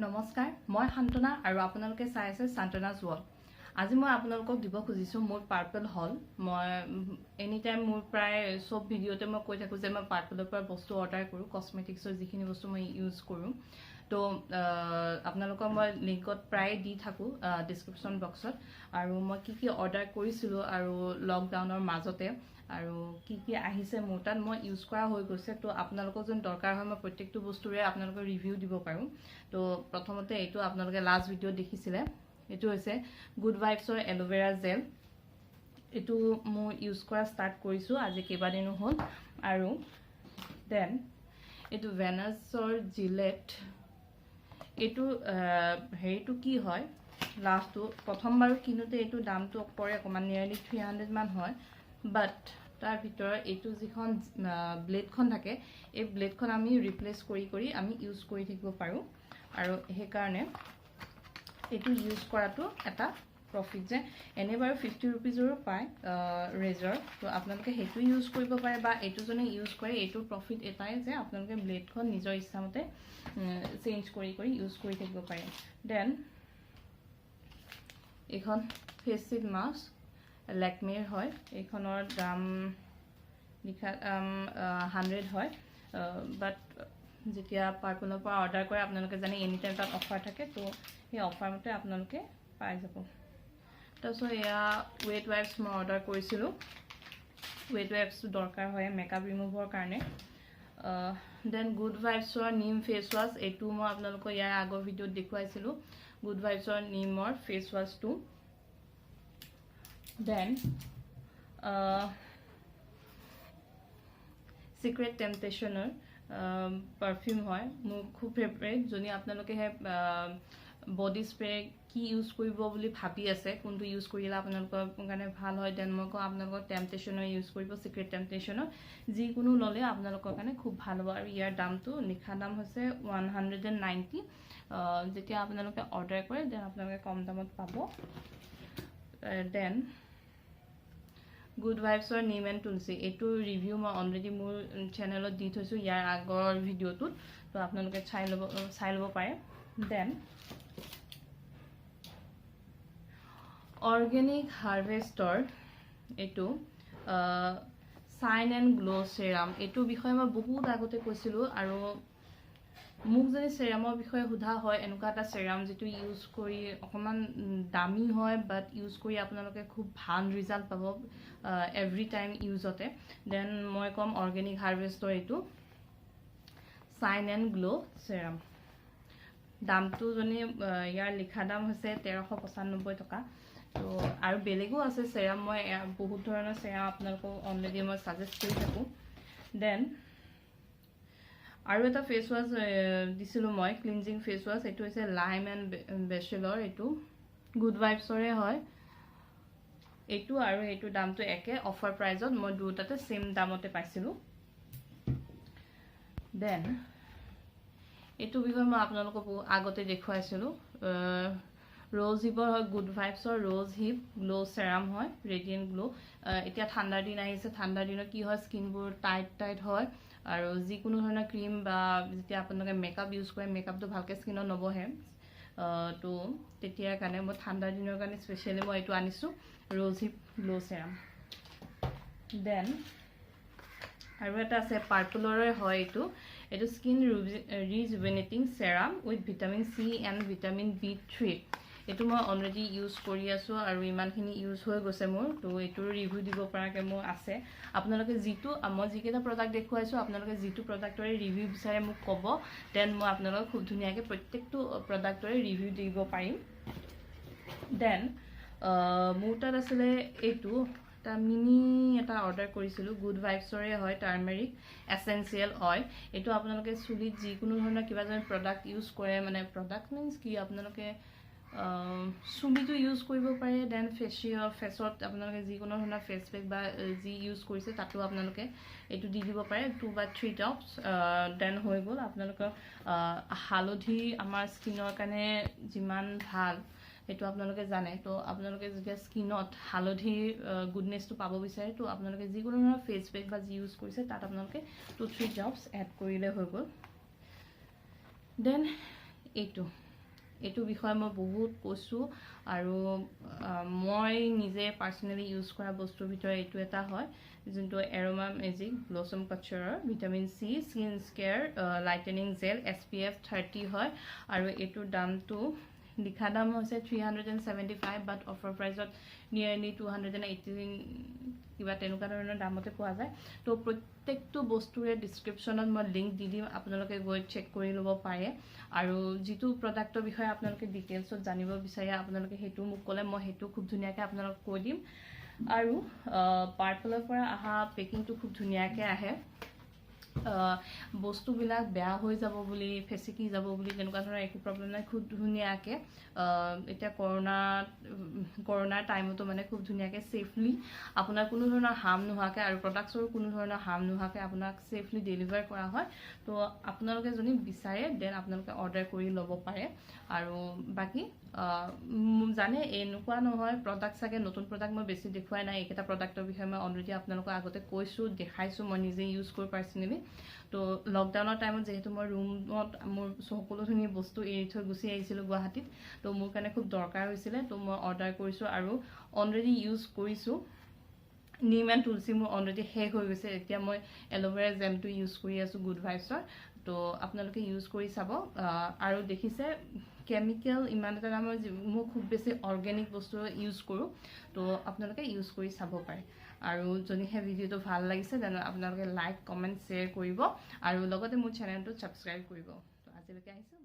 নমস্কাৰ, মই শান্তনা আৰু আপোনালোকে চাই আছে শান্তনাজ ৱৰ্ল্ড। আজি মই আপোনালোকক দিব খুজিছোঁ মোৰ পাৰ্পল হল। মই এনি টাইম মোৰ প্ৰায় চব ভিডিঅ'তে মই কৈ থাকোঁ যে মই পাৰ্পলৰ পৰা বস্তু অৰ্ডাৰ কৰোঁ, কচমেটিক্সৰ যিখিনি বস্তু মই ইউজ কৰোঁ। তো আপোনালোকক মই লিংকত প্ৰায় দি থাকোঁ ডিছক্ৰিপশ্যন বক্সত। আৰু মই কি কি অৰ্ডাৰ কৰিছিলোঁ আৰু লকডাউনৰ মাজতে আৰু কি কি আহিছে মোৰ তাত, মই ইউজ কৰা হৈ গৈছে। তো আপোনালোকক যোন দৰকাৰ হয়, মই প্ৰত্যেকটো বস্তুৰে আপোনালোকৰ ৰিভিউ দিব পাৰোঁ। তো প্ৰথমতে এইটো আপোনালোকে লাষ্ট ভিডিঅ'ত দেখিছিলে, এইটো হৈছে গুড ভাইবছৰ এল'ভেৰা জেল। এইটো মোৰ ইউজ কৰা ষ্টাৰ্ট কৰিছোঁ আজি কেইবাদিনো হ'ল। আৰু then এইটো ভেনাছৰ জিলেট। এইটো হেৰিটো কি হয়, লাভটো প্ৰথম বাৰু কিনোতে এইটো দামটো পৰে অকণমান, নিয়াৰলি 300মান হয়। বাট তাৰ ভিতৰত এইটো যিখন ব্লেডখন থাকে, এই ব্লেডখন আমি ৰিপ্লেচ কৰি কৰি আমি ইউজ কৰি থাকিব পাৰোঁ। আৰু সেইকাৰণে এইটো ইউজ কৰাটো এটা প্ৰফিট যে এনেই বাৰু 50 ৰুপিজৰো পায় ৰেজৰ, তো আপোনালোকে সেইটো ইউজ কৰিব পাৰে বা এইটো যোনে ইউজ কৰে, এইটোৰ প্ৰফিট এটাই যে আপোনালোকে ব্লেডখন নিজৰ ইচ্ছামতে চেঞ্জ কৰি কৰি ইউজ কৰি থাকিব পাৰে। Then এইখন ফেচ শ্বীট মাস্ক, লেকমেৰ হয়। এইখনৰ দাম লিখা 100 হয়, বাট যেতিয়া পাৰ্পলৰ পৰা অৰ্ডাৰ কৰে, আপোনালোকে জানে এনি টাইম তাত অফাৰ থাকে, তো সেই অফাৰ মতে আপোনালোকে পাই যাব। তাৰপিছত এয়া ৱেট ৱাইপছ মই অৰ্ডাৰ কৰিছিলোঁ। ৱেট ৱাইপছটো দৰকাৰ হয় মেকআপ ৰিমুভৰ কাৰণে। Then good ভাইবছৰ নিম ফেচ ৱাছ, এইটো মই আপোনালোকক ইয়াৰ আগৰ ভিডিঅ'ত দেখুৱাইছিলোঁ, গুড ভাইবছৰ নিমৰ ফেচ ৱাছটো। Then secret টেম্পটেশ্যনৰ পাৰফিউম হয়, মোৰ খুব ফেভৰেট। যদি আপোনালোকে সেই বডি স্প্ৰে কি ইউজ কৰিব বুলি ভাবি আছে, কোনটো ইউজ কৰিলে আপোনালোকৰ কাৰণে ভাল হয়, then মই কওঁ আপোনালোকৰ টেম্পটেশ্যনৰ ইউজ কৰিব। চিক্ৰেট টেম্পটেশ্যনৰ যিকোনো ল'লে আপোনালোকৰ কাৰণে খুব ভাল হ'ব। আৰু ইয়াৰ দামটো, লিখা দাম হৈছে 190। যেতিয়া আপোনালোকে অৰ্ডাৰ কৰে, then আপোনালোকে কম দামত পাব। Then good ভাইবছৰ নিম এণ্ড তুলসী, এইটোৰ ৰিভিউ মই অলৰেডি মোৰ চেনেলত দি থৈছোঁ ইয়াৰ আগৰ ভিডিঅ'টোত, তো আপোনালোকে চাই ল'ব পাৰে। Then organic হাৰ্ভেষ্টৰ এইটো চাইন এণ্ড গ্ল' চেৰাম। এইটোৰ বিষয়ে মই বহুত আগতে কৈছিলোঁ। আৰু মোক যদি চেৰামৰ বিষয়ে সোধা হয়, এনেকুৱা এটা চেৰাম যিটো ইউজ কৰি অকণমান দামী হয়, বাট ইউজ কৰি আপোনালোকে খুব ভাল ৰিজাল্ট পাব এভৰি টাইম ইউজতে, then মই ক'ম অৰ্গেনিক হাৰ্ভেষ্টৰ এইটো চাইন এণ্ড গ্ল' চেৰাম। দামটো যদি ইয়াৰ লিখা দাম হৈছে 1395 টকা। তো আৰু বেলেগো আছে চেৰাম, মই বহুত ধৰণৰ চেৰাম আপোনালোকক অলৰেডি মই ছাজেষ্ট কৰি থাকোঁ। Then আৰু এটা ফেচ ৱাছ দিছিলোঁ মই, ক্লিনজিং ফেচ ৱাছ। এইটো হৈছে লাইম এণ্ড বেচেলৰ, এইটো গুড ভাইবছৰে হয়। এইটো আৰু এইটোৰ দামটো একে, অফাৰ প্ৰাইজত মই দুয়োটাতে ছেইম দামতে পাইছিলোঁ। Then এইটো বিষয়ে মই আপোনালোকক আগতে দেখুৱাইছিলোঁ, ৰ'জ হিপৰ হয়, good ভাইবছৰ rose heap glow' serum হয়, ৰেডিয়েণ্ট গ্ল'। এতিয়া ঠাণ্ডাৰ দিন আহিছে। ঠাণ্ডাৰ দিনত কি হয়, স্কিনবোৰ টাইট টাইট হয় আৰু যিকোনো ধৰণৰ ক্ৰীম বা যেতিয়া আপোনালোকে মেকআপ ইউজ কৰে, মেকআপটো ভালকৈ স্কিনত নবহে। তো তেতিয়াৰ কাৰণে মই ঠাণ্ডাৰ দিনৰ কাৰণে স্পেচিয়েলি মই এইটো আনিছোঁ, rose heap glow' serum. Then আৰু এটা আছে, পাৰ্পলৰে হয় এইটো। এইটো skin rejuvenating serum with vitamin C and vitamin B3। এইটো মই অলৰেডি ইউজ কৰি আছোঁ আৰু ইমানখিনি ইউজ হৈ গৈছে মোৰ, তো এইটোৰ ৰিভিউ দিব পৰাকৈ মোৰ আছে। আপোনালোকে যিটো মই যিকেইটা প্ৰডাক্ট দেখুৱাইছোঁ, আপোনালোকে যিটো প্ৰডাক্টৰে ৰিভিউ বিচাৰে মোক ক'ব, then মই আপোনালোকক খুব ধুনীয়াকৈ প্ৰত্যেকটো প্ৰডাক্টৰে ৰিভিউ দিব পাৰিম। Then মোৰ তাত আছিলে এইটো এটা মিনি এটা অৰ্ডাৰ কৰিছিলোঁ, গুড ভাইবছৰে হয়, টাৰ্মেৰিক এচেঞ্চিয়েল অইল। এইটো আপোনালোকে চুলিত যিকোনো ধৰণৰ কিবা যদি প্ৰডাক্ট ইউজ কৰে, মানে প্ৰডাক্ট মিনছ কি, আপোনালোকে চুলিটো ইউজ কৰিব পাৰে। Then ফেচত আপোনালোকে যিকোনো ধৰণৰ ফেচ পেক বা যি ইউজ কৰিছে, তাতো আপোনালোকে এইটো দি দিব পাৰে, টু বা থ্ৰী ড্ৰপছ, then হৈ গ'ল আপোনালোকৰ। হালধি আমাৰ স্কিনৰ কাৰণে যিমান ভাল, সেইটো আপোনালোকে জানে। তো আপোনালোকে যেতিয়া স্কিনত হালধিৰ গুডনেছটো পাব বিচাৰে, তো আপোনালোকে যিকোনো ধৰণৰ ফেচ পেক বা যি ইউজ কৰিছে, তাত আপোনালোকে টু থ্ৰী ড্ৰপছ এড কৰিলে হৈ গ'ল। Then এইটো এইটো বিষয়ে মই বহুত কৈছোঁ আৰু মই নিজে পাৰ্চনেলি ইউজ কৰা বস্তুৰ ভিতৰত এইটো এটা হয়, যোনটো এৰ'মা মেজিক ব্লছম কাচাৰৰ vitamin C skin care lightening gel, SPF 30 হয়। আৰু এইটোৰ দামটো, লিখা দাম হৈছে 375, but offer প্ৰাইজত নিয়েৰলি 218 কিবা তেনেকুৱা ধৰণৰ দামতে পোৱা যায়। তো প্ৰত্যেকটো বস্তুৰে ডিছক্ৰিপশ্যনত মই লিংক দি দিম, আপোনালোকে গৈ চেক কৰি ল'ব পাৰে। আৰু যিটো প্ৰডাক্টৰ বিষয়ে আপোনালোকে ডিটেইলছত জানিব বিচাৰে, আপোনালোকে সেইটো মোক ক'লে মই সেইটো খুব ধুনীয়াকৈ আপোনালোকক কৈ দিম। আৰু পাৰ্পলৰ পৰা অহা পেকিংটো খুব ধুনীয়াকৈ আহে। বস্তুবিলাক বেয়া হৈ যাব বুলি, ফেচেকি যাব বুলি তেনেকুৱা ধৰণৰ একো প্ৰব্লেম নাই। খুব ধুনীয়াকৈ এতিয়া কৰোণাৰ টাইমতো মানে খুব ধুনীয়াকৈ ছেফলি আপোনাৰ কোনো ধৰণৰ হাৰ্ম নোহোৱাকৈ আৰু প্ৰডাক্টছৰো কোনো ধৰণৰ হাৰ্ম নোহোৱাকৈ আপোনাক ছেফলি ডেলিভাৰ কৰা হয়। তো আপোনালোকে যদি বিচাৰে, then আপোনালোকে অৰ্ডাৰ কৰি ল'ব পাৰে। আৰু বাকী জানে, এনেকুৱা নহয় প্ৰডাক্ট চাগে নতুন প্ৰডাক্ট মই বেছি দেখুৱাই নাই। এইকেইটা প্ৰডাক্টৰ বিষয়ে মই অলৰেডি আপোনালোকক আগতে কৈছোঁ, দেখাইছোঁ, মই নিজে ইউজ কৰোঁ পাৰ্চনেলি। তো লকডাউনৰ টাইমত যিহেতু মই ৰুমত মোৰ সকলোখিনি বস্তু এৰি থৈ গুচি আহিছিলোঁ গুৱাহাটীত, তো মোৰ কাৰণে খুব দৰকাৰ হৈছিলে। তো মই অৰ্ডাৰ কৰিছোঁ আৰু অলৰেডি ইউজ কৰিছোঁ। নিম এণ্ড তুলসী মোৰ অলৰেডি শেষ হৈ গৈছে। এতিয়া মই এল'ভেৰা জেলটো ইউজ কৰি আছোঁ গুড ভাইবছৰ। তো আপোনালোকে ইউজ কৰি চাব। আৰু দেখিছে, কেমিকেল ইমান এটা মই মই খুব বেছি অৰ্গেনিক বস্তু ইউজ কৰোঁ। তো আপোনালোকে ইউজ কৰি চাব পাৰে। আৰু যদিহে ভিডিঅ'টো ভাল লাগিছে, তেনে আপোনালোকে লাইক, কমেণ্ট, শ্বেয়াৰ কৰিব আৰু লগতে মোৰ চেনেলটো ছাবস্ক্ৰাইব কৰিব। তো আজিলৈকে আহিছোঁ।